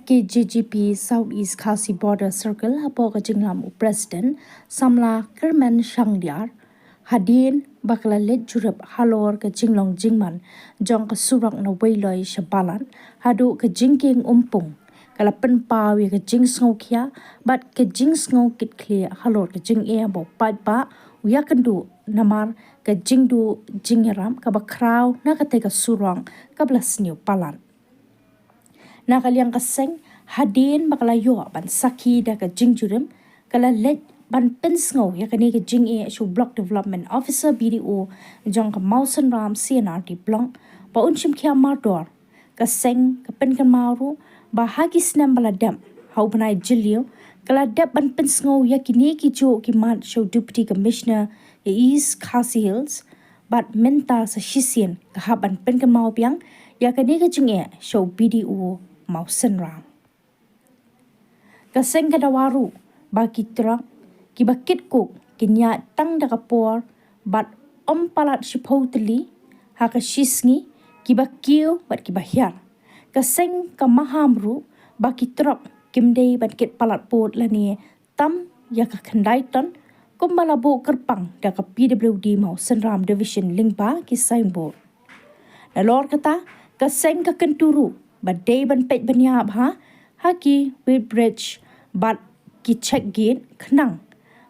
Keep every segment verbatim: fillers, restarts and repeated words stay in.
K J G P South East Khasi Border Circle hapoh ka jinglam u President samla Kyrmen Shangdiar, hadien ba ka la leit jurip halor ka jinglong jingman jong ka surok na Weiloi sha Balat haduh ka jingkieng Umpung, ka la pynpaw ïa ka jingsngewkhia bad ka jingsngew kit khlieh halor ka jingeh ba u paidbah u ïakynduh namar ka jingduh jingïarap kaba khraw na katei ka surok kaba la sniew palat. Na ka liang ka seng, hadien ba ka la ïoh ban sakhi da ka jingjurip, ka la leit ban pynsngew ïa kane ka jingeh sha u Block Development Officer, B D O, jong ka Mawsynram C and R D Block ba un shim khia mardor. Ka seng ka pynkynmaw ruh ba ha ki snem ba la dep, ha u bnai Jylliew, ka la dep ban pynsngew ïa kine ki juh ki mat sha u Deputy Commissioner East Khasi Hills, bad mynta sa shisien ka hap ban pynkynmaw biang ïa kane ka jingeh sha u B D O Mawsynram. Ka seng ka dawa ruh ba ki trok kiba kit coke kin ïaid tang da ka por bad ym palat shiphew tylli ha ka shi sngi, kiba kiew bad kiba hiar. Ka seng ka maham ruh ba ki trok kim dei ban kit palat pud lane tam ïa ka khyndai ton, kumba la buh kyrpang da ka P W D Mawsynram Division lyngba ki signboard. Nalor kata, ka seng ka kyntu ruh ba dei ban peit ban ïa bha ha ki weighbridge bad ki check gate, khnang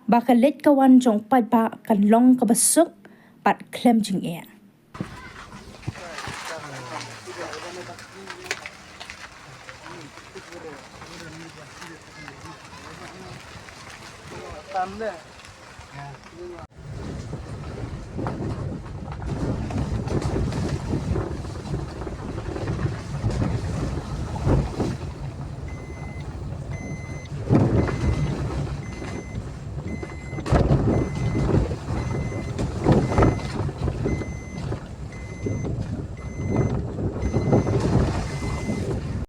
ba ka leit ka wan jong u paidbah kan long kaba suk bad khlem jingeh.